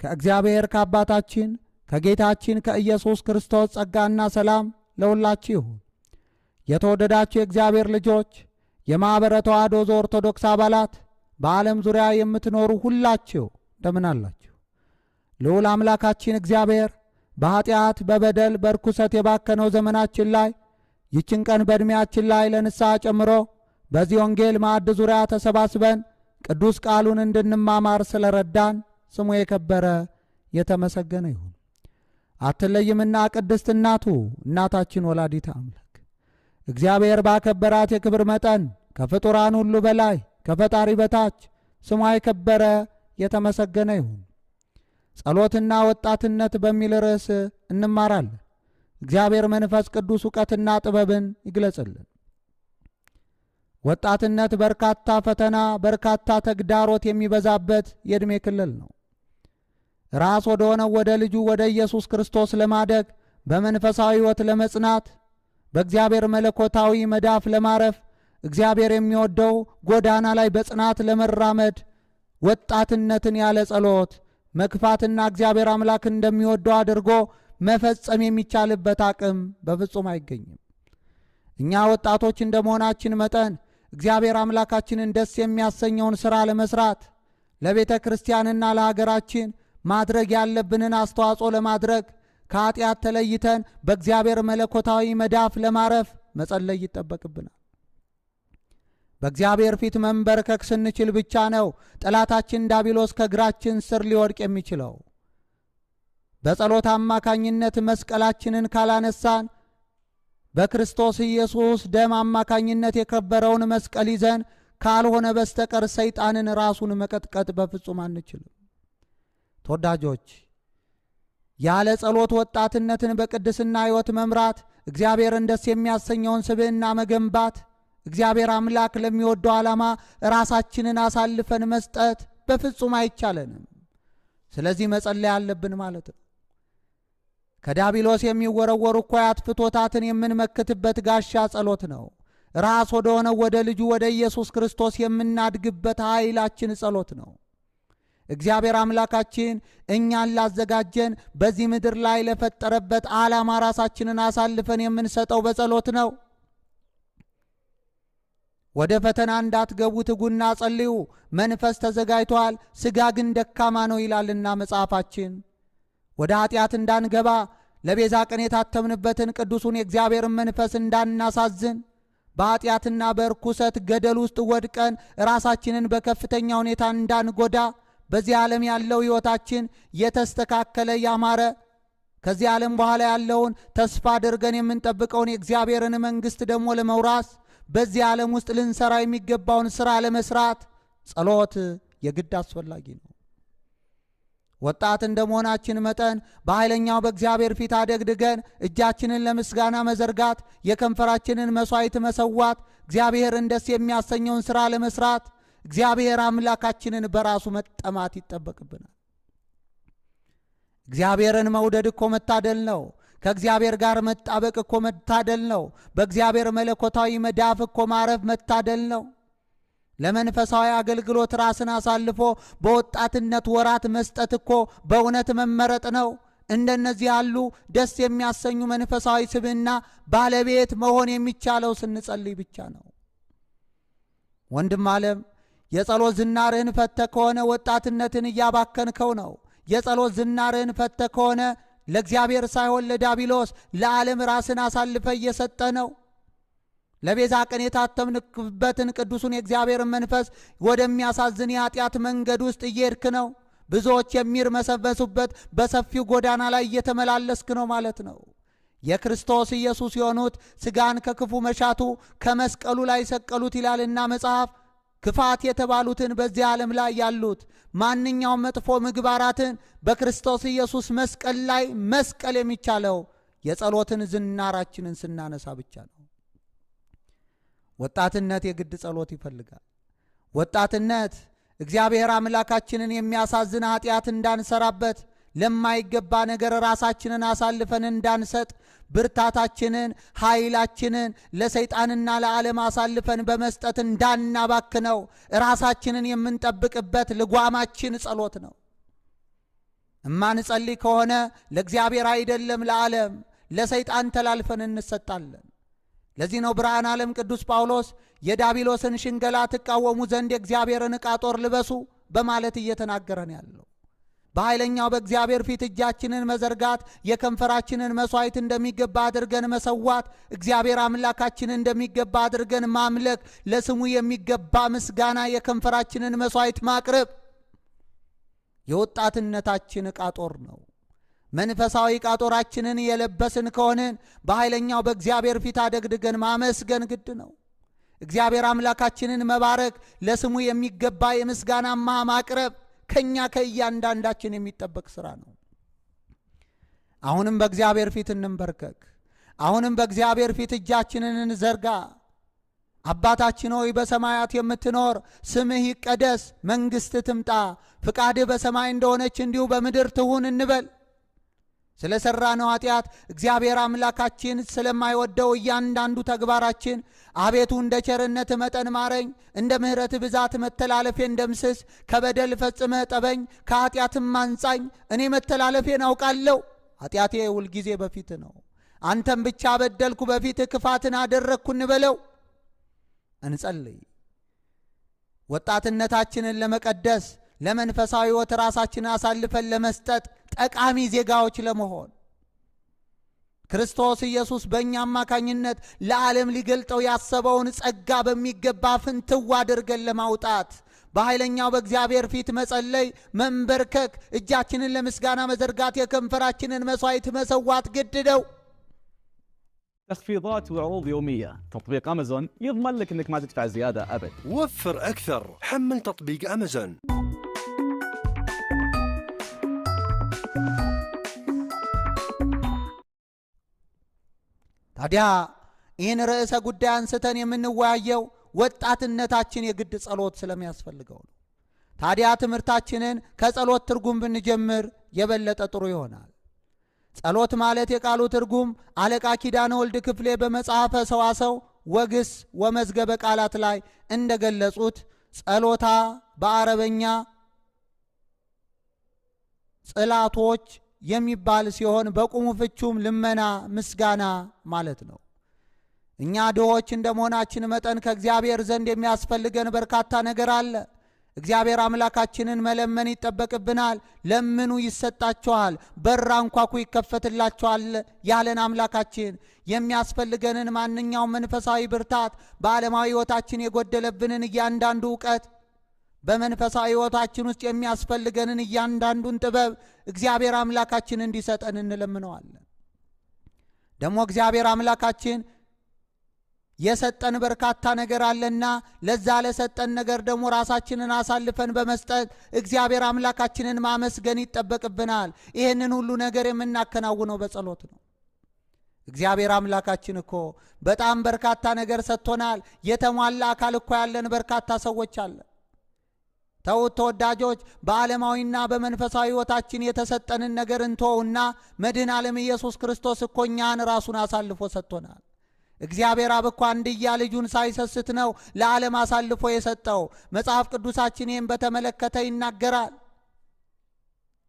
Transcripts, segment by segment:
ከእግዚአብሔር ከአባታችን ከጌታችን ከኢየሱስ ክርስቶስ ጸጋና ሰላም ለሁላችሁ ይሁን። የተወደዳችሁ የእግዚአብሔር ልጆች፣ የማኅበረ ተዋሕዶ ዘኦርቶዶክስ አባላት፣ በዓለም ዙሪያ የምትኖሩ ሁላችሁ እንደምን አላችሁ? ልዑል አምላካችን እግዚአብሔር በኃጢአት፣ በበደል፣ በርኩሰት የባከነው ዘመናችን ላይ ይችን ቀን በዕድሜያችን ላይ ለንስሐ ጨምሮ በዚህ ወንጌል ማዕድ ዙሪያ ተሰባስበን ቅዱስ ቃሉን እንድንማማር ስለረዳን ስሙ የከበረ የተመሰገነ ይሁን። አትለይምና ቅድስት እናቱ እናታችን ወላዲተ አምላክ እግዚአብሔር ባከበራት የክብር መጠን ከፍጡራን ሁሉ በላይ ከፈጣሪ በታች ስሟ የከበረ የተመሰገነ ይሁን። ጸሎትና ወጣትነት በሚል ርዕስ እንማራለን። እግዚአብሔር መንፈስ ቅዱስ እውቀትና ጥበብን ይግለጽልን። ወጣትነት በርካታ ፈተና፣ በርካታ ተግዳሮት የሚበዛበት የዕድሜ ክልል ነው። ራስ ወደ ሆነው ወደ ልጁ ወደ ኢየሱስ ክርስቶስ ለማደግ፣ በመንፈሳዊ ሕይወት ለመጽናት፣ በእግዚአብሔር መለኮታዊ መዳፍ ለማረፍ፣ እግዚአብሔር የሚወደው ጎዳና ላይ በጽናት ለመራመድ ወጣትነትን ያለ ጸሎት መግፋትና እግዚአብሔር አምላክ እንደሚወደው አድርጎ መፈጸም የሚቻልበት አቅም በፍጹም አይገኝም። እኛ ወጣቶች እንደመሆናችን መጠን እግዚአብሔር አምላካችንን ደስ የሚያሰኘውን ሥራ ለመስራት፣ ለቤተ ክርስቲያንና ለሀገራችን ማድረግ ያለብንን አስተዋጽኦ ለማድረግ፣ ከኃጢአት ተለይተን በእግዚአብሔር መለኮታዊ መዳፍ ለማረፍ መጸለይ ይጠበቅብናል። በእግዚአብሔር ፊት መንበርከክ ስንችል ብቻ ነው ጠላታችን ዲያብሎስ ከእግራችን ስር ሊወድቅ የሚችለው። በጸሎት አማካኝነት መስቀላችንን ካላነሳን፣ በክርስቶስ ኢየሱስ ደም አማካኝነት የከበረውን መስቀል ይዘን ካልሆነ በስተቀር ሰይጣንን ራሱን መቀጥቀጥ በፍጹም አንችልም። ተወዳጆች፣ ያለ ጸሎት ወጣትነትን በቅድስና ሕይወት መምራት፣ እግዚአብሔርን ደስ የሚያሰኘውን ስብዕና መገንባት፣ እግዚአብሔር አምላክ ለሚወደው ዓላማ ራሳችንን አሳልፈን መስጠት በፍጹም አይቻለንም። ስለዚህ መጸለይ አለብን ማለት ነው። ከዲያብሎስ የሚወረወሩ እኩያት ፍትወታትን የምንመክትበት ጋሻ ጸሎት ነው። ራስ ወደ ሆነው ወደ ልጁ ወደ ኢየሱስ ክርስቶስ የምናድግበት ኃይላችን ጸሎት ነው። እግዚአብሔር አምላካችን እኛን ላዘጋጀን፣ በዚህ ምድር ላይ ለፈጠረበት ዓላማ ራሳችንን አሳልፈን የምንሰጠው በጸሎት ነው። ወደ ፈተና እንዳትገቡ ትጉና ጸልዩ፣ መንፈስ ተዘጋጅቷል፣ ሥጋ ግን ደካማ ነው ይላልና መጽሐፋችን። ወደ ኃጢአት እንዳንገባ፣ ለቤዛ ቀን የታተምንበትን ቅዱሱን የእግዚአብሔርን መንፈስ እንዳናሳዝን፣ በኃጢአትና በርኩሰት ገደል ውስጥ ወድቀን ራሳችንን በከፍተኛ ሁኔታ እንዳንጎዳ፣ በዚህ ዓለም ያለው ሕይወታችን የተስተካከለ ያማረ፣ ከዚህ ዓለም በኋላ ያለውን ተስፋ አድርገን የምንጠብቀውን የእግዚአብሔርን መንግሥት ደግሞ ለመውራስ በዚህ ዓለም ውስጥ ልንሰራ የሚገባውን ሥራ ለመስራት ጸሎት የግድ አስፈላጊ ነው። ወጣት እንደመሆናችን መጠን በኃይለኛው በእግዚአብሔር ፊት አደግድገን እጃችንን ለምስጋና መዘርጋት፣ የከንፈራችንን መሥዋዕት መሰዋት፣ እግዚአብሔርን ደስ የሚያሰኘውን ሥራ ለመስራት እግዚአብሔር አምላካችንን በራሱ መጠማት ይጠበቅብናል። እግዚአብሔርን መውደድ እኮ መታደል ነው። ከእግዚአብሔር ጋር መጣበቅ እኮ መታደል ነው። በእግዚአብሔር መለኮታዊ መዳፍ እኮ ማረፍ መታደል ነው። ለመንፈሳዊ አገልግሎት ራስን አሳልፎ በወጣትነት ወራት መስጠት እኮ በእውነት መመረጥ ነው። እንደነዚህ ያሉ ደስ የሚያሰኙ መንፈሳዊ ስብዕና ባለቤት መሆን የሚቻለው ስንጸልይ ብቻ ነው። ወንድም ዓለም፣ የጸሎት ዝናርህን ፈተ ከሆነ ወጣትነትን እያባከንከው ነው። የጸሎት ዝናርህን ፈተ ከሆነ ለእግዚአብሔር ሳይሆን ለዲያብሎስ፣ ለዓለም ራስን አሳልፈ እየሰጠ ነው። ለቤዛ ቀን የታተምንበትን ቅዱሱን የእግዚአብሔርን መንፈስ ወደሚያሳዝን የኃጢአት መንገድ ውስጥ እየሄድክ ነው። ብዙዎች የሚርመሰመሱበት በሰፊው ጎዳና ላይ እየተመላለስክ ነው ማለት ነው። የክርስቶስ ኢየሱስ የሆኑት ሥጋን ከክፉ መሻቱ ከመስቀሉ ላይ ሰቀሉት ይላልና መጽሐፍ። ክፋት የተባሉትን፣ በዚህ ዓለም ላይ ያሉት ማንኛውም መጥፎ ምግባራትን በክርስቶስ ኢየሱስ መስቀል ላይ መስቀል የሚቻለው የጸሎትን ዝናራችንን ስናነሳ ብቻ ነው። ወጣትነት የግድ ጸሎት ይፈልጋል። ወጣትነት እግዚአብሔር አምላካችንን የሚያሳዝን ኃጢአት እንዳንሰራበት፣ ለማይገባ ነገር ራሳችንን አሳልፈን እንዳንሰጥ፣ ብርታታችንን፣ ኃይላችንን ለሰይጣንና ለዓለም አሳልፈን በመስጠት እንዳናባክነው ራሳችንን የምንጠብቅበት ልጓማችን ጸሎት ነው። እማንጸልይ ከሆነ ለእግዚአብሔር አይደለም ለዓለም ለሰይጣን ተላልፈን እንሰጣለን። ለዚህ ነው ብርሃነ ዓለም ቅዱስ ጳውሎስ የዳቢሎስን ሽንገላ ትቃወሙ ዘንድ የእግዚአብሔርን ዕቃ ጦር ልበሱ በማለት እየተናገረን ያለው። በኃይለኛው በእግዚአብሔር ፊት እጃችንን መዘርጋት፣ የከንፈራችንን መስዋዕት እንደሚገባ አድርገን መሰዋት፣ እግዚአብሔር አምላካችንን እንደሚገባ አድርገን ማምለክ፣ ለስሙ የሚገባ ምስጋና የከንፈራችንን መስዋዕት ማቅረብ የወጣትነታችን ዕቃ ጦር ነው። መንፈሳዊ ዕቃ ጦራችንን የለበስን ከሆንን በኃይለኛው በእግዚአብሔር ፊት አደግድገን ማመስገን ግድ ነው። እግዚአብሔር አምላካችንን መባረክ፣ ለስሙ የሚገባ የምስጋና ማቅረብ ከኛ ከእያንዳንዳችን የሚጠበቅ ስራ ነው። አሁንም በእግዚአብሔር ፊት እንንበርከክ። አሁንም በእግዚአብሔር ፊት እጃችንን እንዘርጋ። አባታችን ሆይ በሰማያት የምትኖር ስምህ ይቀደስ፣ መንግሥትህ ትምጣ፣ ፍቃድህ በሰማይ እንደሆነች እንዲሁ በምድር ትሁን እንበል። ስለ ሠራነው ኃጢአት እግዚአብሔር አምላካችን ስለማይወደው እያንዳንዱ ተግባራችን አቤቱ እንደ ቸርነት መጠን ማረኝ፣ እንደ ምሕረት ብዛት መተላለፌን ደምስስ፣ ከበደል ፈጽመህ ጠበኝ፣ ከኃጢአትም አንጻኝ። እኔ መተላለፌን አውቃለሁ፣ ኃጢአቴ ሁልጊዜ በፊት ነው። አንተም ብቻ በደልኩ፣ በፊትህ ክፋትን አደረግኩ እንበለው። እንጸልይ። ወጣትነታችንን ለመቀደስ ለመንፈሳዊ ሕይወት ራሳችንን አሳልፈን ለመስጠት ጠቃሚ ዜጋዎች ለመሆን ክርስቶስ ኢየሱስ በእኛ አማካኝነት ለዓለም ሊገልጠው ያሰበውን ጸጋ በሚገባ ፍንትው አድርገን ለማውጣት በኃይለኛው በእግዚአብሔር ፊት መጸለይ፣ መንበርከክ፣ እጃችንን ለምስጋና መዘርጋት፣ የከንፈራችንን መስዋዕት መሰዋት ግድ ነው። تخفيضات وعروض يومية، تطبيق أمازون يضمن لك أنك ما تدفع زيادة أبد. وفر أكثر، حمل تطبيق أمازون. ታዲያ ይህን ርዕሰ ጉዳይ አንስተን የምንወያየው ወጣትነታችን የግድ ጸሎት ስለሚያስፈልገው ነው። ታዲያ ትምህርታችንን ከጸሎት ትርጉም ብንጀምር የበለጠ ጥሩ ይሆናል። ጸሎት ማለት የቃሉ ትርጉም አለቃ ኪዳነ ወልድ ክፍሌ በመጽሐፈ ሰዋሰው ወግስ ወመዝገበ ቃላት ላይ እንደገለጹት ጸሎታ በአረበኛ ጽላቶች የሚባል ሲሆን በቁሙ ፍቹም ልመና፣ ምስጋና ማለት ነው። እኛ ድሆች እንደመሆናችን መጠን ከእግዚአብሔር ዘንድ የሚያስፈልገን በርካታ ነገር አለ። እግዚአብሔር አምላካችንን መለመን ይጠበቅብናል። ለምኑ ይሰጣችኋል፣ በር አንኳኩ ይከፈትላችኋል ያለን አምላካችን የሚያስፈልገንን ማንኛውም መንፈሳዊ ብርታት፣ በዓለማዊ ሕይወታችን የጎደለብንን እያንዳንዱ እውቀት፣ በመንፈሳዊ ሕይወታችን ውስጥ የሚያስፈልገንን እያንዳንዱን ጥበብ እግዚአብሔር አምላካችን እንዲሰጠን እንለምነዋለን። ደግሞ እግዚአብሔር አምላካችን የሰጠን በርካታ ነገር አለና ለዛ ለሰጠን ነገር ደግሞ ራሳችንን አሳልፈን በመስጠት እግዚአብሔር አምላካችንን ማመስገን ይጠበቅብናል። ይህንን ሁሉ ነገር የምናከናውነው በጸሎት ነው። እግዚአብሔር አምላካችን እኮ በጣም በርካታ ነገር ሰጥቶናል። የተሟላ አካል እኮ ያለን በርካታ ሰዎች አለን። ተውት ተወዳጆች፣ በዓለማዊና በመንፈሳዊ ሕይወታችን የተሰጠንን ነገር እንተውና መድኃኔ ዓለም ኢየሱስ ክርስቶስ እኮ እኛን ራሱን አሳልፎ ሰጥቶናል። እግዚአብሔር አብ እኮ አንድያ ልጁን ሳይሰስት ነው ለዓለም አሳልፎ የሰጠው። መጽሐፍ ቅዱሳችን ይህን በተመለከተ ይናገራል።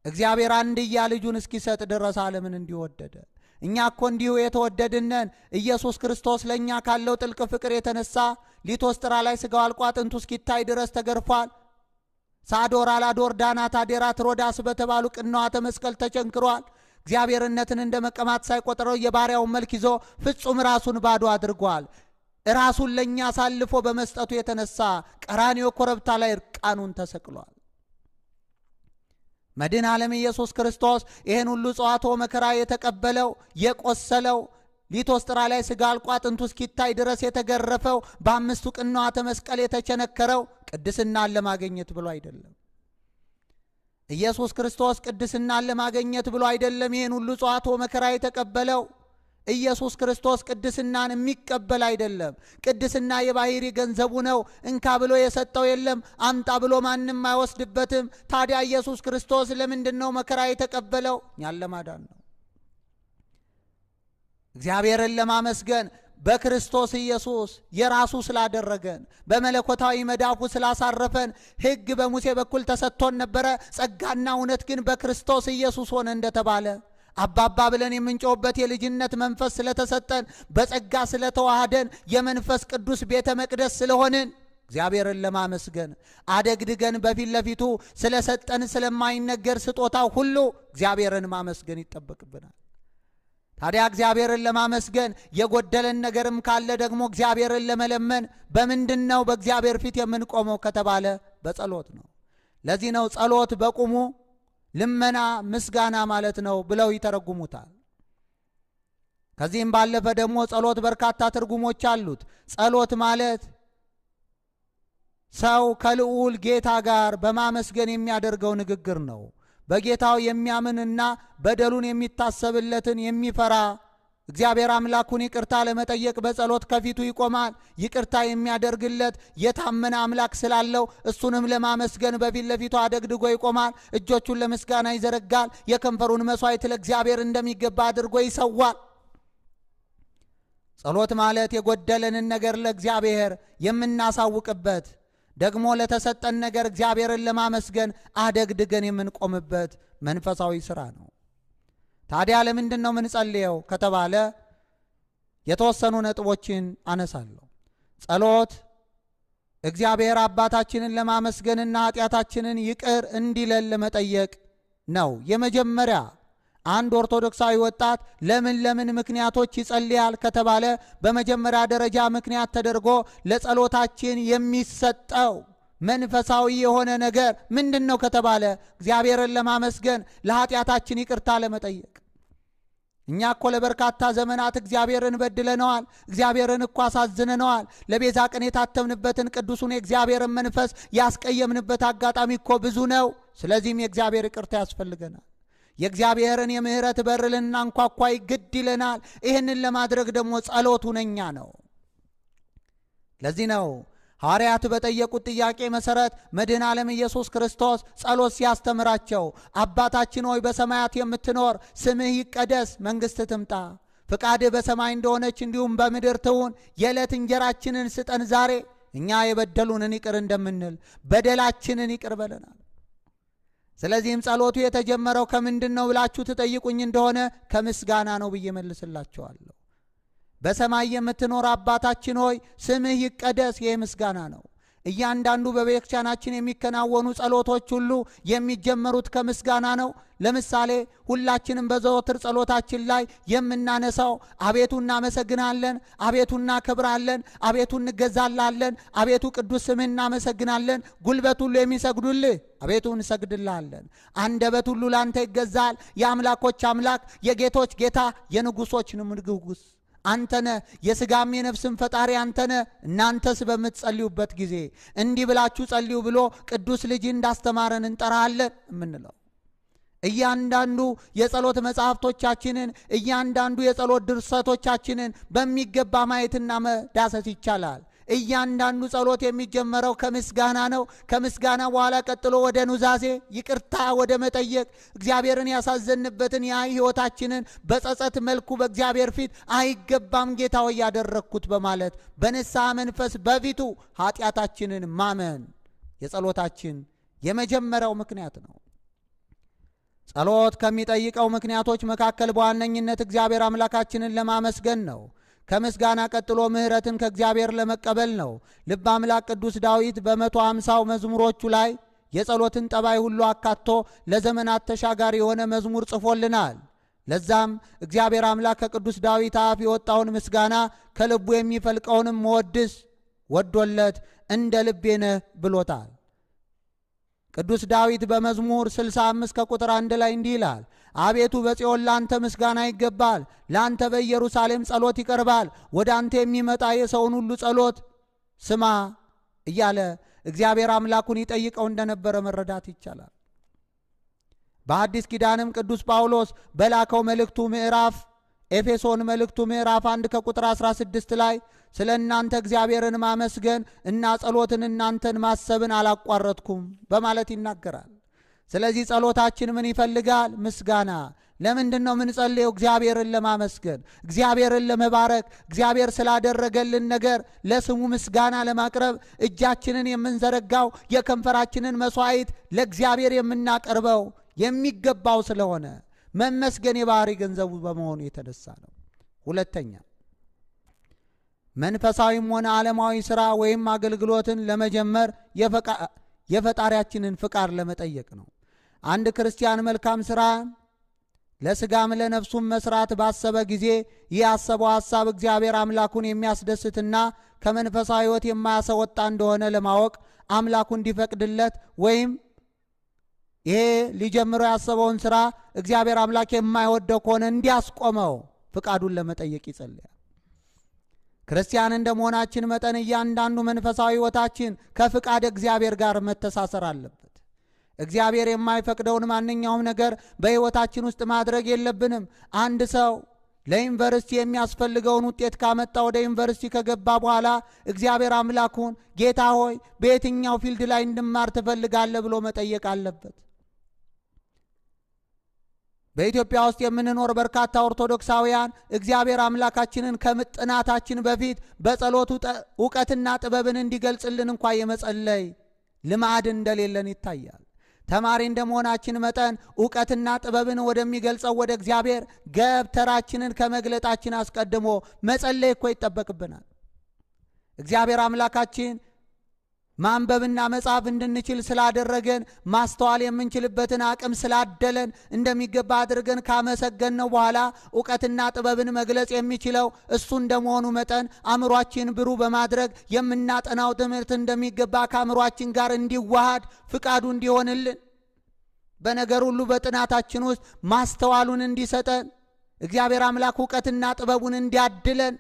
እግዚአብሔር አንድያ ልጁን እስኪሰጥ ድረስ ዓለምን እንዲወደደ እኛ እኮ እንዲሁ የተወደድነን። ኢየሱስ ክርስቶስ ለእኛ ካለው ጥልቅ ፍቅር የተነሳ ሊቶስጥራ ላይ ሥጋው አልቆ አጥንቱ እስኪታይ ድረስ ተገርፏል። ሳዶር፣ አላዶር፣ ዳናት፣ አዴራ፣ ትሮዳስ በተባሉ ቅንዋተ መስቀል ተቸንክሯል። እግዚአብሔርነትን እንደ መቀማት ሳይቆጥረው የባሪያውን መልክ ይዞ ፍጹም ራሱን ባዶ አድርጓል። ራሱን ለእኛ አሳልፎ በመስጠቱ የተነሳ ቀራንዮ ኮረብታ ላይ እርቃኑን ተሰቅሏል። መድኃኔ ዓለም ኢየሱስ ክርስቶስ ይህን ሁሉ ጸዋትወ መከራ የተቀበለው የቆሰለው ሊቶስጥራ ላይ ሥጋ አልቆ አጥንቱ እስኪታይ ድረስ የተገረፈው በአምስቱ ቅንዋተ መስቀል የተቸነከረው ቅድስናን ለማግኘት ብሎ አይደለም። ኢየሱስ ክርስቶስ ቅድስናን ለማግኘት ብሎ አይደለም ይህን ሁሉ ጸዋትወ መከራ የተቀበለው። ኢየሱስ ክርስቶስ ቅድስናን የሚቀበል አይደለም። ቅድስና የባሕሪ ገንዘቡ ነው። እንካ ብሎ የሰጠው የለም፣ አምጣ ብሎ ማንም አይወስድበትም። ታዲያ ኢየሱስ ክርስቶስ ለምንድን ነው መከራ የተቀበለው? እኛን ለማዳን ነው። እግዚአብሔርን ለማመስገን በክርስቶስ ኢየሱስ የራሱ ስላደረገን፣ በመለኮታዊ መዳፉ ስላሳረፈን፣ ሕግ በሙሴ በኩል ተሰጥቶን ነበረ፣ ጸጋና እውነት ግን በክርስቶስ ኢየሱስ ሆነ እንደተባለ፣ አባባ ብለን የምንጮህበት የልጅነት መንፈስ ስለተሰጠን፣ በጸጋ ስለተዋሃደን፣ የመንፈስ ቅዱስ ቤተ መቅደስ ስለሆንን፣ እግዚአብሔርን ለማመስገን አደግድገን በፊት ለፊቱ ስለሰጠን ስለማይነገር ስጦታው ሁሉ እግዚአብሔርን ማመስገን ይጠበቅብናል። ታዲያ እግዚአብሔርን ለማመስገን የጎደለን ነገርም ካለ ደግሞ እግዚአብሔርን ለመለመን በምንድን ነው በእግዚአብሔር ፊት የምንቆመው ከተባለ በጸሎት ነው። ለዚህ ነው ጸሎት በቁሙ ልመና ምስጋና ማለት ነው ብለው ይተረጉሙታል። ከዚህም ባለፈ ደግሞ ጸሎት በርካታ ትርጉሞች አሉት። ጸሎት ማለት ሰው ከልዑል ጌታ ጋር በማመስገን የሚያደርገው ንግግር ነው። በጌታው የሚያምንና በደሉን የሚታሰብለትን የሚፈራ እግዚአብሔር አምላኩን ይቅርታ ለመጠየቅ በጸሎት ከፊቱ ይቆማል። ይቅርታ የሚያደርግለት የታመነ አምላክ ስላለው እሱንም ለማመስገን በፊት ለፊቱ አደግድጎ ይቆማል። እጆቹን ለምስጋና ይዘረጋል። የከንፈሩን መስዋዕት ለእግዚአብሔር እንደሚገባ አድርጎ ይሰዋል። ጸሎት ማለት የጎደለንን ነገር ለእግዚአብሔር የምናሳውቅበት፣ ደግሞ ለተሰጠን ነገር እግዚአብሔርን ለማመስገን አደግድገን የምንቆምበት መንፈሳዊ ሥራ ነው። ታዲያ ለምንድን ነው ምንጸልየው ከተባለ የተወሰኑ ነጥቦችን አነሳለሁ። ጸሎት እግዚአብሔር አባታችንን ለማመስገንና ኃጢአታችንን ይቅር እንዲለን ለመጠየቅ ነው። የመጀመሪያ፣ አንድ ኦርቶዶክሳዊ ወጣት ለምን ለምን ምክንያቶች ይጸልያል ከተባለ በመጀመሪያ ደረጃ ምክንያት ተደርጎ ለጸሎታችን የሚሰጠው መንፈሳዊ የሆነ ነገር ምንድን ነው ከተባለ እግዚአብሔርን ለማመስገን፣ ለኃጢአታችን ይቅርታ ለመጠየቅ። እኛ እኮ ለበርካታ ዘመናት እግዚአብሔርን በድለነዋል። እግዚአብሔርን እኮ አሳዝነነዋል። ለቤዛ ቀን የታተምንበትን ቅዱሱን የእግዚአብሔርን መንፈስ ያስቀየምንበት አጋጣሚ እኮ ብዙ ነው። ስለዚህም የእግዚአብሔር ይቅርታ ያስፈልገናል። የእግዚአብሔርን የምሕረት በር ልናንኳኳ ግድ ይለናል። ይህንን ለማድረግ ደግሞ ጸሎት ሁነኛ ነው። ለዚህ ነው ሐዋርያት በጠየቁት ጥያቄ መሠረት መድኃኔ ዓለም ኢየሱስ ክርስቶስ ጸሎት ሲያስተምራቸው "አባታችን ሆይ፣ በሰማያት የምትኖር፣ ስምህ ይቀደስ፣ መንግሥትህ ትምጣ፣ ፍቃድህ በሰማይ እንደሆነች እንዲሁም በምድር ትሁን። የዕለት እንጀራችንን ስጠን ዛሬ፣ እኛ የበደሉንን ይቅር እንደምንል በደላችንን ይቅር በለናል።" ስለዚህም ጸሎቱ የተጀመረው ከምንድን ነው ብላችሁ ትጠይቁኝ እንደሆነ ከምስጋና ነው ብዬ መልስላችኋለሁ። በሰማይ የምትኖር አባታችን ሆይ፣ ስምህ ይቀደስ፣ ይህ ምስጋና ነው። እያንዳንዱ በቤተክርስቲያናችን የሚከናወኑ ጸሎቶች ሁሉ የሚጀመሩት ከምስጋና ነው። ለምሳሌ ሁላችንም በዘወትር ጸሎታችን ላይ የምናነሳው አቤቱ እናመሰግናለን፣ አቤቱ እናከብራለን፣ አቤቱ እንገዛላለን፣ አቤቱ ቅዱስ ስምህ እናመሰግናለን፣ ጉልበት ሁሉ የሚሰግዱልህ አቤቱ እንሰግድልሃለን፣ አንደበት ሁሉ ላንተ ይገዛል፣ የአምላኮች አምላክ፣ የጌቶች ጌታ፣ የንጉሶች ንጉስ አንተነ፣ የስጋም የነፍስም ፈጣሪ አንተነ። እናንተስ በምትጸልዩበት ጊዜ እንዲህ ብላችሁ ጸልዩ ብሎ ቅዱስ ልጅ እንዳስተማረን እንጠራሃለን የምንለው፣ እያንዳንዱ የጸሎት መጽሐፍቶቻችንን፣ እያንዳንዱ የጸሎት ድርሰቶቻችንን በሚገባ ማየትና መዳሰስ ይቻላል። እያንዳንዱ ጸሎት የሚጀመረው ከምስጋና ነው። ከምስጋና በኋላ ቀጥሎ ወደ ኑዛዜ፣ ይቅርታ ወደ መጠየቅ፣ እግዚአብሔርን ያሳዘንበትን ያ ሕይወታችንን በጸጸት መልኩ በእግዚአብሔር ፊት አይገባም ጌታ ሆይ ያደረግኩት በማለት በንስሐ መንፈስ በፊቱ ኃጢአታችንን ማመን የጸሎታችን የመጀመሪያው ምክንያት ነው። ጸሎት ከሚጠይቀው ምክንያቶች መካከል በዋነኝነት እግዚአብሔር አምላካችንን ለማመስገን ነው። ከምስጋና ቀጥሎ ምሕረትን ከእግዚአብሔር ለመቀበል ነው። ልበ አምላክ ቅዱስ ዳዊት በ150ው መዝሙሮቹ ላይ የጸሎትን ጠባይ ሁሉ አካቶ ለዘመናት ተሻጋሪ የሆነ መዝሙር ጽፎልናል። ለዛም እግዚአብሔር አምላክ ከቅዱስ ዳዊት አፍ የወጣውን ምስጋና፣ ከልቡ የሚፈልቀውንም መወድስ ወዶለት እንደ ልቤ ነህ ብሎታል። ቅዱስ ዳዊት በመዝሙር 65 ከቁጥር 1 ላይ እንዲህ ይላል፦ "አቤቱ፣ በጽዮን ላንተ ምስጋና ይገባል፣ ላንተ በኢየሩሳሌም ጸሎት ይቀርባል። ወደ አንተ የሚመጣ የሰውን ሁሉ ጸሎት ስማ" እያለ እግዚአብሔር አምላኩን ይጠይቀው እንደነበረ መረዳት ይቻላል። በአዲስ ኪዳንም ቅዱስ ጳውሎስ በላከው መልእክቱ ምዕራፍ፣ ኤፌሶን መልእክቱ ምዕራፍ 1 ከቁጥር 16 ላይ "ስለ እናንተ እግዚአብሔርን ማመስገን እና ጸሎትን እናንተን ማሰብን አላቋረጥኩም" በማለት ይናገራል። ስለዚህ ጸሎታችን ምን ይፈልጋል? ምስጋና። ለምንድን ነው ምንጸልየው? እግዚአብሔርን ለማመስገን፣ እግዚአብሔርን ለመባረክ፣ እግዚአብሔር ስላደረገልን ነገር ለስሙ ምስጋና ለማቅረብ እጃችንን የምንዘረጋው የከንፈራችንን መስዋዕት ለእግዚአብሔር የምናቀርበው የሚገባው ስለሆነ መመስገን የባህሪ ገንዘቡ በመሆኑ የተነሳ ነው። ሁለተኛ፣ መንፈሳዊም ሆነ ዓለማዊ ሥራ ወይም አገልግሎትን ለመጀመር የፈጣሪያችንን ፍቃድ ለመጠየቅ ነው። አንድ ክርስቲያን መልካም ሥራ ለስጋም ለነፍሱም መስራት ባሰበ ጊዜ ያሰበው ሐሳብ እግዚአብሔር አምላኩን የሚያስደስትና ከመንፈሳዊ ሕይወት የማያስወጣ እንደሆነ ለማወቅ አምላኩ እንዲፈቅድለት ወይም ይሄ ሊጀምረው ያሰበውን ሥራ እግዚአብሔር አምላክ የማይወደው ከሆነ እንዲያስቆመው ፍቃዱን ለመጠየቅ ይጸልያል። ክርስቲያን እንደመሆናችን መጠን እያንዳንዱ መንፈሳዊ ሕይወታችን ከፍቃድ እግዚአብሔር ጋር መተሳሰር አለበት። እግዚአብሔር የማይፈቅደውን ማንኛውም ነገር በሕይወታችን ውስጥ ማድረግ የለብንም። አንድ ሰው ለዩኒቨርሲቲ የሚያስፈልገውን ውጤት ካመጣ ወደ ዩኒቨርሲቲ ከገባ በኋላ እግዚአብሔር አምላኩን ጌታ ሆይ በየትኛው field ላይ እንድማር ትፈልጋለህ ብሎ መጠየቅ አለበት። በኢትዮጵያ ውስጥ የምንኖር በርካታ ኦርቶዶክሳውያን እግዚአብሔር አምላካችንን ከጥናታችን በፊት በጸሎቱ እውቀትና ጥበብን እንዲገልጽልን እንኳ የመጸለይ ልማድ እንደሌለን ይታያል። ተማሪ እንደመሆናችን መጠን እውቀትና ጥበብን ወደሚገልጸው ወደ እግዚአብሔር ገብተራችንን ከመግለጣችን አስቀድሞ መጸለይ እኮ ይጠበቅብናል። እግዚአብሔር አምላካችን ማንበብና መጻፍ እንድንችል ስላደረገን ማስተዋል የምንችልበትን አቅም ስላደለን እንደሚገባ አድርገን ካመሰገንነው በኋላ እውቀትና ጥበብን መግለጽ የሚችለው እሱ እንደመሆኑ መጠን አእምሯችን ብሩህ በማድረግ የምናጠናው ትምህርት እንደሚገባ ከአእምሯችን ጋር እንዲዋሃድ ፍቃዱ እንዲሆንልን በነገር ሁሉ በጥናታችን ውስጥ ማስተዋሉን እንዲሰጠን እግዚአብሔር አምላክ እውቀትና ጥበቡን እንዲያድለን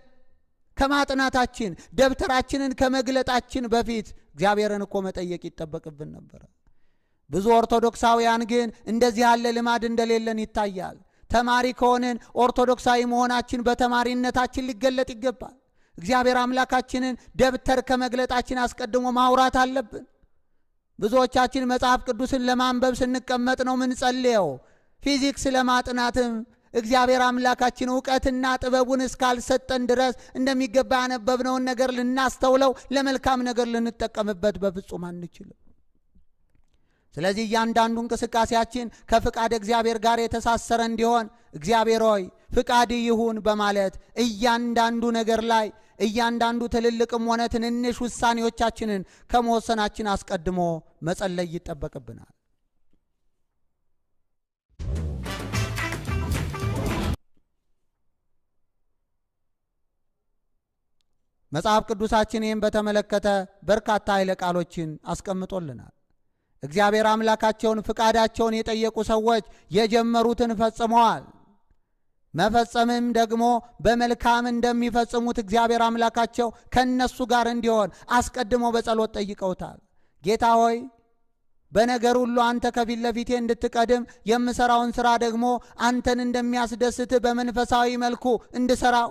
ከማጥናታችን ደብተራችንን ከመግለጣችን በፊት እግዚአብሔርን እኮ መጠየቅ ይጠበቅብን ነበር። ብዙ ኦርቶዶክሳውያን ግን እንደዚህ ያለ ልማድ እንደሌለን ይታያል። ተማሪ ከሆንን ኦርቶዶክሳዊ መሆናችን በተማሪነታችን ሊገለጥ ይገባል። እግዚአብሔር አምላካችንን ደብተር ከመግለጣችን አስቀድሞ ማውራት አለብን። ብዙዎቻችን መጽሐፍ ቅዱስን ለማንበብ ስንቀመጥ ነው ምንጸልየው። ፊዚክስ ለማጥናትም እግዚአብሔር አምላካችን እውቀትና ጥበቡን እስካልሰጠን ድረስ እንደሚገባ ያነበብነውን ነገር ልናስተውለው ለመልካም ነገር ልንጠቀምበት በፍጹም አንችልም። ስለዚህ እያንዳንዱ እንቅስቃሴያችን ከፍቃድ እግዚአብሔር ጋር የተሳሰረ እንዲሆን እግዚአብሔር ሆይ ፍቃድ ይሁን በማለት እያንዳንዱ ነገር ላይ እያንዳንዱ ትልልቅም ሆነ ትንንሽ ውሳኔዎቻችንን ከመወሰናችን አስቀድሞ መጸለይ ይጠበቅብናል። መጽሐፍ ቅዱሳችን ይህን በተመለከተ በርካታ ኃይለ ቃሎችን አስቀምጦልናል። እግዚአብሔር አምላካቸውን ፍቃዳቸውን የጠየቁ ሰዎች የጀመሩትን ፈጽመዋል። መፈጸምም ደግሞ በመልካም እንደሚፈጽሙት እግዚአብሔር አምላካቸው ከነሱ ጋር እንዲሆን አስቀድሞ በጸሎት ጠይቀውታል። ጌታ ሆይ በነገር ሁሉ አንተ ከፊት ለፊቴ እንድትቀድም የምሰራውን ስራ ደግሞ አንተን እንደሚያስደስት በመንፈሳዊ መልኩ እንድሰራው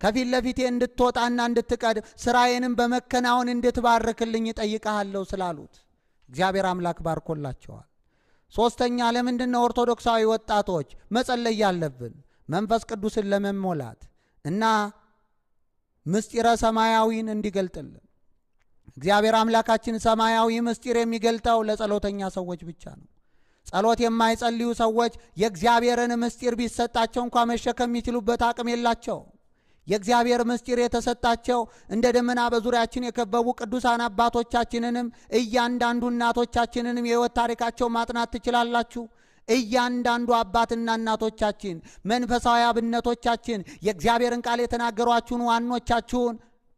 ከፊት ለፊቴ እንድትወጣና እንድትቀድም ስራዬንም በመከናወን እንድትባርክልኝ እጠይቅሃለሁ ስላሉት እግዚአብሔር አምላክ ባርኮላቸዋል። ሶስተኛ፣ ለምንድን ነው ኦርቶዶክሳዊ ወጣቶች መጸለይ ያለብን? መንፈስ ቅዱስን ለመሞላት እና ምስጢረ ሰማያዊን እንዲገልጥልን። እግዚአብሔር አምላካችን ሰማያዊ ምስጢር የሚገልጠው ለጸሎተኛ ሰዎች ብቻ ነው። ጸሎት የማይጸልዩ ሰዎች የእግዚአብሔርን ምስጢር ቢሰጣቸው እንኳ መሸከም የሚችሉበት አቅም የላቸው። የእግዚአብሔር ምስጢር የተሰጣቸው እንደ ደመና በዙሪያችን የከበቡ ቅዱሳን አባቶቻችንንም እያንዳንዱ እናቶቻችንንም የሕይወት ታሪካቸው ማጥናት ትችላላችሁ። እያንዳንዱ አባትና እናቶቻችን መንፈሳዊ አብነቶቻችን የእግዚአብሔርን ቃል የተናገሯችሁን ዋኖቻችሁን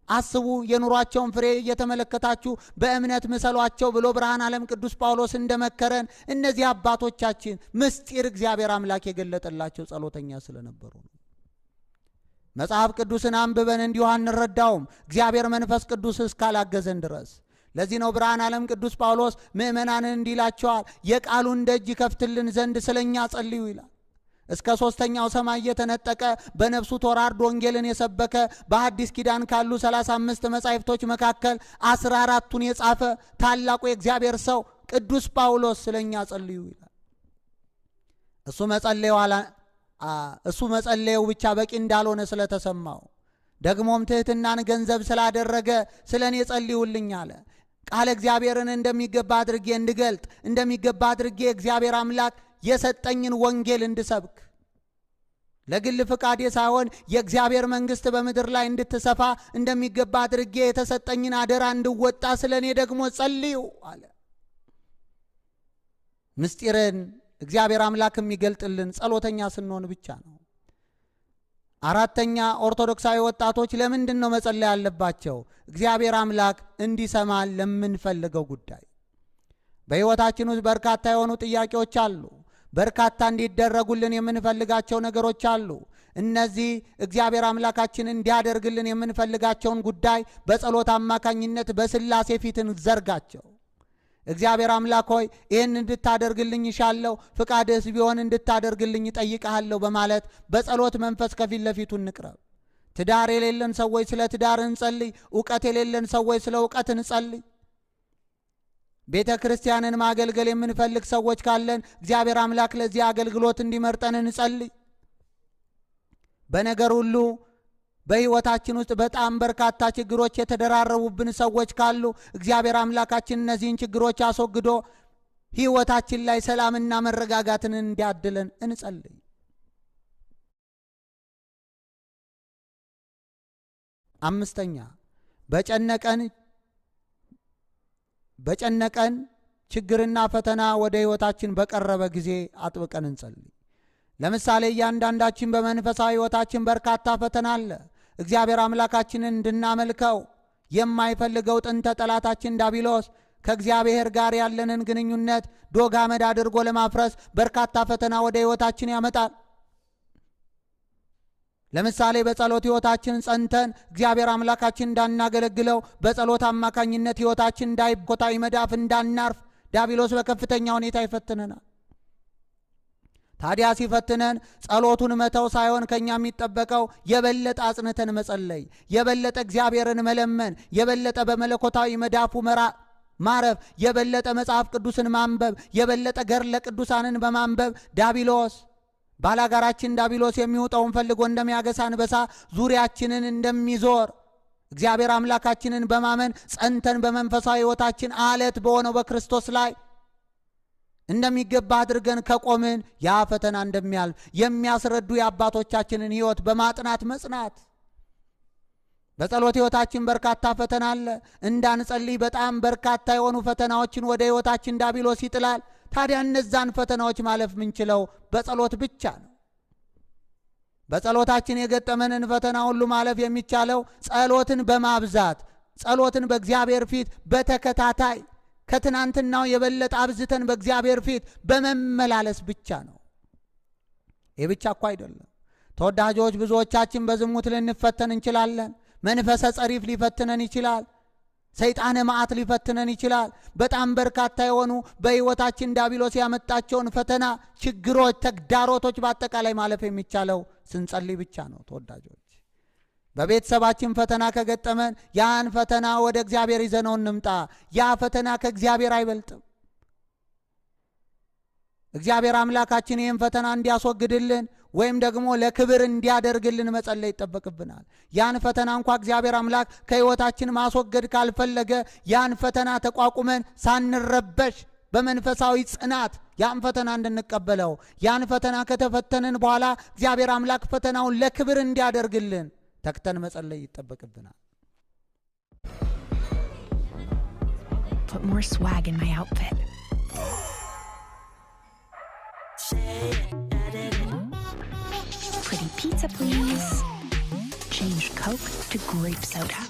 አስቡ፣ የኑሯቸውን ፍሬ እየተመለከታችሁ በእምነት ምሰሏቸው ብሎ ብርሃን ዓለም ቅዱስ ጳውሎስ እንደመከረን እነዚህ አባቶቻችን ምስጢር እግዚአብሔር አምላክ የገለጠላቸው ጸሎተኛ ስለነበሩ ነው። መጽሐፍ ቅዱስን አንብበን እንዲሁ አንረዳውም እግዚአብሔር መንፈስ ቅዱስ እስካላገዘን ድረስ። ለዚህ ነው ብርሃን ዓለም ቅዱስ ጳውሎስ ምእመናንን እንዲላቸዋል የቃሉን ደጅ ከፍትልን ዘንድ ስለኛ ጸልዩ ይላል። እስከ ሶስተኛው ሰማይ የተነጠቀ በነፍሱ ተራርዶ ወንጌልን የሰበከ በሐዲስ ኪዳን ካሉ 35 መጻሕፍቶች መካከል 14ቱን የጻፈ ታላቁ የእግዚአብሔር ሰው ቅዱስ ጳውሎስ ስለኛ ጸልዩ ይላል። እሱ መጸለዩ ብቻ በቂ እንዳልሆነ ስለተሰማው ደግሞም ትህትናን ገንዘብ ስላደረገ ስለኔ ጸልዩልኝ አለ። ቃለ እግዚአብሔርን እንደሚገባ አድርጌ እንድገልጥ፣ እንደሚገባ አድርጌ እግዚአብሔር አምላክ የሰጠኝን ወንጌል እንድሰብክ፣ ለግል ፍቃዴ ሳይሆን የእግዚአብሔር መንግስት በምድር ላይ እንድትሰፋ እንደሚገባ አድርጌ የተሰጠኝን አደራ እንድወጣ ስለኔ ደግሞ ጸልዩ አለ። ምስጢርን እግዚአብሔር አምላክ የሚገልጥልን ጸሎተኛ ስንሆን ብቻ ነው። አራተኛ፣ ኦርቶዶክሳዊ ወጣቶች ለምንድን ነው መጸለይ ያለባቸው? እግዚአብሔር አምላክ እንዲሰማ ለምንፈልገው ጉዳይ። በሕይወታችን ውስጥ በርካታ የሆኑ ጥያቄዎች አሉ። በርካታ እንዲደረጉልን የምንፈልጋቸው ነገሮች አሉ። እነዚህ እግዚአብሔር አምላካችን እንዲያደርግልን የምንፈልጋቸውን ጉዳይ በጸሎት አማካኝነት በስላሴ ፊት እንዘርጋቸው። እግዚአብሔር አምላክ ሆይ ይህን እንድታደርግልኝ እሻለሁ፣ ፍቃድህስ ቢሆን እንድታደርግልኝ እጠይቅሃለሁ በማለት በጸሎት መንፈስ ከፊት ለፊቱ እንቅረብ። ትዳር የሌለን ሰዎች ስለ ትዳር እንጸልይ። እውቀት የሌለን ሰዎች ስለ እውቀት እንጸልይ። ቤተ ክርስቲያንን ማገልገል የምንፈልግ ሰዎች ካለን እግዚአብሔር አምላክ ለዚህ አገልግሎት እንዲመርጠን እንጸልይ። በነገር ሁሉ በሕይወታችን ውስጥ በጣም በርካታ ችግሮች የተደራረቡብን ሰዎች ካሉ እግዚአብሔር አምላካችን እነዚህን ችግሮች አስወግዶ ሕይወታችን ላይ ሰላምና መረጋጋትን እንዲያድለን እንጸልይ። አምስተኛ፣ በጨነቀን ችግርና ፈተና ወደ ሕይወታችን በቀረበ ጊዜ አጥብቀን እንጸልይ። ለምሳሌ እያንዳንዳችን በመንፈሳዊ ሕይወታችን በርካታ ፈተና አለ። እግዚአብሔር አምላካችንን እንድናመልከው የማይፈልገው ጥንተ ጠላታችን ዲያብሎስ ከእግዚአብሔር ጋር ያለንን ግንኙነት ዶግ አመድ አድርጎ ለማፍረስ በርካታ ፈተና ወደ ሕይወታችን ያመጣል። ለምሳሌ በጸሎት ሕይወታችን ጸንተን እግዚአብሔር አምላካችን እንዳናገለግለው፣ በጸሎት አማካኝነት ሕይወታችን እንዳይኮታዊ መዳፍ እንዳናርፍ ዲያብሎስ በከፍተኛ ሁኔታ ይፈትነናል። ታዲያ ሲፈትነን ጸሎቱን መተው ሳይሆን ከኛ የሚጠበቀው የበለጠ አጽንተን መጸለይ፣ የበለጠ እግዚአብሔርን መለመን፣ የበለጠ በመለኮታዊ መዳፉ ማረፍ፣ የበለጠ መጽሐፍ ቅዱስን ማንበብ፣ የበለጠ ገድለ ቅዱሳንን በማንበብ ዲያብሎስ ባላጋራችን ዲያብሎስ የሚውጠውን ፈልጎ እንደሚያገሳ አንበሳ ዙሪያችንን እንደሚዞር እግዚአብሔር አምላካችንን በማመን ጸንተን በመንፈሳዊ ሕይወታችን አለት በሆነው በክርስቶስ ላይ እንደሚገባ አድርገን ከቆምን ያ ፈተና እንደሚያልፍ የሚያስረዱ የአባቶቻችንን ሕይወት በማጥናት መጽናት። በጸሎት ሕይወታችን በርካታ ፈተና አለ። እንዳንጸልይ በጣም በርካታ የሆኑ ፈተናዎችን ወደ ሕይወታችን ዲያብሎስ ይጥላል። ታዲያ እነዛን ፈተናዎች ማለፍ ምንችለው በጸሎት ብቻ ነው። በጸሎታችን የገጠመንን ፈተና ሁሉ ማለፍ የሚቻለው ጸሎትን በማብዛት፣ ጸሎትን በእግዚአብሔር ፊት በተከታታይ ከትናንትናው የበለጠ አብዝተን በእግዚአብሔር ፊት በመመላለስ ብቻ ነው። ይህ ብቻ እኮ አይደለም ተወዳጆች፣ ብዙዎቻችን በዝሙት ልንፈተን እንችላለን። መንፈሰ ጸሪፍ ሊፈትነን ይችላል። ሰይጣነ መዓት ሊፈትነን ይችላል። በጣም በርካታ የሆኑ በሕይወታችን ዲያብሎስ ያመጣቸውን ፈተና፣ ችግሮች፣ ተግዳሮቶች በአጠቃላይ ማለፍ የሚቻለው ስንጸልይ ብቻ ነው። ተወዳጆች፣ በቤተሰባችን ፈተና ከገጠመን ያን ፈተና ወደ እግዚአብሔር ይዘነው እንምጣ። ያ ፈተና ከእግዚአብሔር አይበልጥም። እግዚአብሔር አምላካችን ይህን ፈተና እንዲያስወግድልን ወይም ደግሞ ለክብር እንዲያደርግልን መጸለይ ይጠበቅብናል። ያን ፈተና እንኳ እግዚአብሔር አምላክ ከሕይወታችን ማስወገድ ካልፈለገ ያን ፈተና ተቋቁመን ሳንረበሽ በመንፈሳዊ ጽናት ያን ፈተና እንድንቀበለው፣ ያን ፈተና ከተፈተንን በኋላ እግዚአብሔር አምላክ ፈተናውን ለክብር እንዲያደርግልን ተግተን መጸለይ ይጠበቅብናል። Put more swag in my outfit. Pretty pizza, please. Change Coke to grape soda.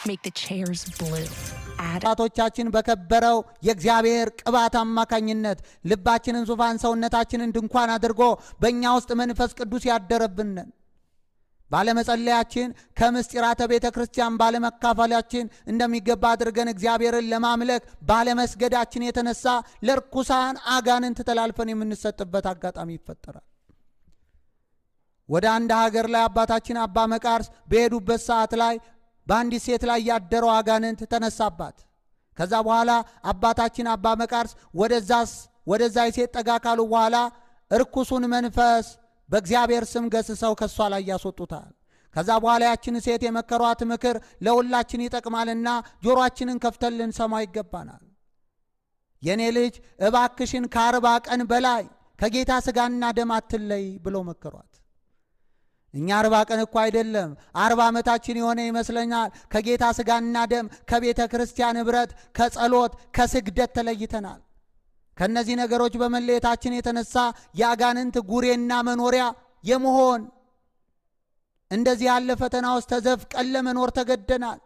Make the chairs blue. Add አባቶቻችን በከበረው የእግዚአብሔር ቅባት አማካኝነት ልባችንን ዙፋን ሰውነታችንን ድንኳን አድርጎ በእኛ ውስጥ መንፈስ ቅዱስ ያደረብንን ባለመጸለያችን፣ ከምስጢራተ ቤተ ክርስቲያን ባለመካፈላችን፣ እንደሚገባ አድርገን እግዚአብሔርን ለማምለክ ባለመስገዳችን የተነሳ ለርኩሳን አጋንንት ተላልፈን የምንሰጥበት አጋጣሚ ይፈጠራል። ወደ አንድ ሀገር ላይ አባታችን አባ መቃርስ በሄዱበት ሰዓት ላይ በአንዲት ሴት ላይ ያደረው አጋንንት ተነሳባት። ከዛ በኋላ አባታችን አባ መቃርስ ወደዛ ሴት ጠጋ ካሉ በኋላ እርኩሱን መንፈስ በእግዚአብሔር ስም ገስሰው ከሷ ላይ ያስወጡታል። ከዛ በኋላ ያችን ሴት የመከሯት ምክር ለሁላችን ይጠቅማልና ጆሮአችንን ከፍተን ልንሰማ ይገባናል። የኔ ልጅ እባክሽን ከ40 ቀን በላይ ከጌታ ስጋና ደም አትለይ ብለው መከሯት። እኛ 40 ቀን እኮ አይደለም 40 ዓመታችን የሆነ ይመስለኛል ከጌታ ስጋና ደም ከቤተ ክርስቲያን ኅብረት ከጸሎት ከስግደት ተለይተናል። ከነዚህ ነገሮች በመለየታችን የተነሳ የአጋንንት ጉሬና መኖሪያ የመሆን እንደዚህ ያለ ፈተና ውስጥ ተዘፍቀን ለመኖር ተገደናል።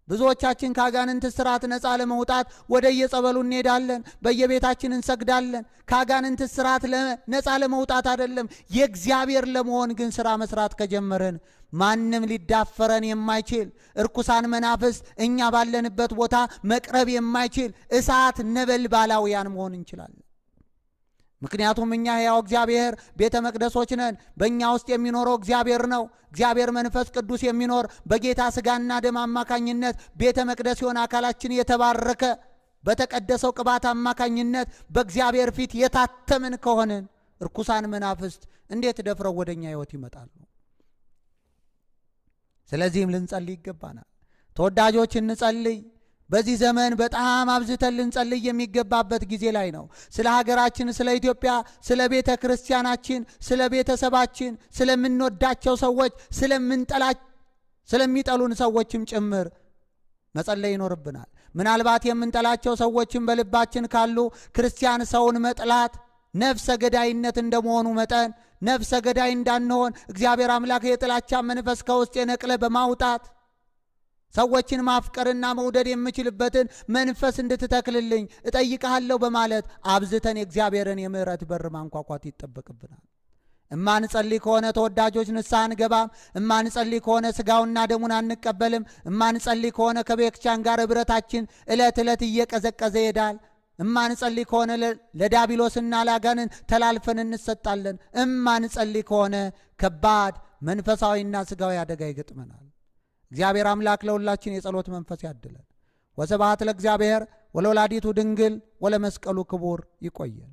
ብዙዎቻችን ከአጋንንት ስርዓት ነፃ ለመውጣት ወደ የጸበሉ እንሄዳለን፣ በየቤታችን እንሰግዳለን። ከአጋንንት ስርዓት ነፃ ለመውጣት አይደለም፣ የእግዚአብሔር ለመሆን ግን ስራ መስራት ከጀመርን ማንም ሊዳፈረን የማይችል እርኩሳን መናፍስት እኛ ባለንበት ቦታ መቅረብ የማይችል እሳት ነበልባላውያን መሆን እንችላለን። ምክንያቱም እኛ ሕያው እግዚአብሔር ቤተ መቅደሶች ነን። በእኛ ውስጥ የሚኖረው እግዚአብሔር ነው። እግዚአብሔር መንፈስ ቅዱስ የሚኖር በጌታ ስጋና ደም አማካኝነት ቤተ መቅደስ የሆነ አካላችን የተባረከ በተቀደሰው ቅባት አማካኝነት በእግዚአብሔር ፊት የታተምን ከሆንን እርኩሳን መናፍስት እንዴት ደፍረው ወደኛ ሕይወት ይመጣሉ? ስለዚህም ልንጸልይ ይገባናል። ተወዳጆች እንጸልይ። በዚህ ዘመን በጣም አብዝተን ልንጸልይ የሚገባበት ጊዜ ላይ ነው። ስለ ሀገራችን፣ ስለ ኢትዮጵያ፣ ስለ ቤተ ክርስቲያናችን፣ ስለ ቤተሰባችን፣ ስለምንወዳቸው ሰዎች፣ ስለሚጠሉን ሰዎችም ጭምር መጸለይ ይኖርብናል። ምናልባት የምንጠላቸው ሰዎችም በልባችን ካሉ ክርስቲያን ሰውን መጥላት ነፍሰ ገዳይነት እንደመሆኑ መጠን ነፍሰ ገዳይ እንዳንሆን እግዚአብሔር አምላክ የጥላቻ መንፈስ ከውስጥ የነቅለ በማውጣት ሰዎችን ማፍቀርና መውደድ የምችልበትን መንፈስ እንድትተክልልኝ እጠይቅሃለሁ በማለት አብዝተን የእግዚአብሔርን የምሕረት በር ማንኳኳት ይጠበቅብናል። እማንጸልይ ከሆነ ተወዳጆች ንስሐ አንገባም። እማንጸልይ ከሆነ ስጋውና ደሙን አንቀበልም። እማንጸልይ ከሆነ ከቤተክርስቲያን ጋር ኅብረታችን ዕለት ዕለት እየቀዘቀዘ ይሄዳል። እማንጸልይ ከሆነ ለዲያብሎስና ለአጋንንት ተላልፈን እንሰጣለን። እማንጸልይ ከሆነ ከባድ መንፈሳዊና ስጋዊ አደጋ ይገጥመናል። እግዚአብሔር አምላክ ለሁላችን የጸሎት መንፈስ ያድለን። ወስብሐት ለእግዚአብሔር ወለወላዲቱ ድንግል ወለመስቀሉ ክቡር። ይቆየን።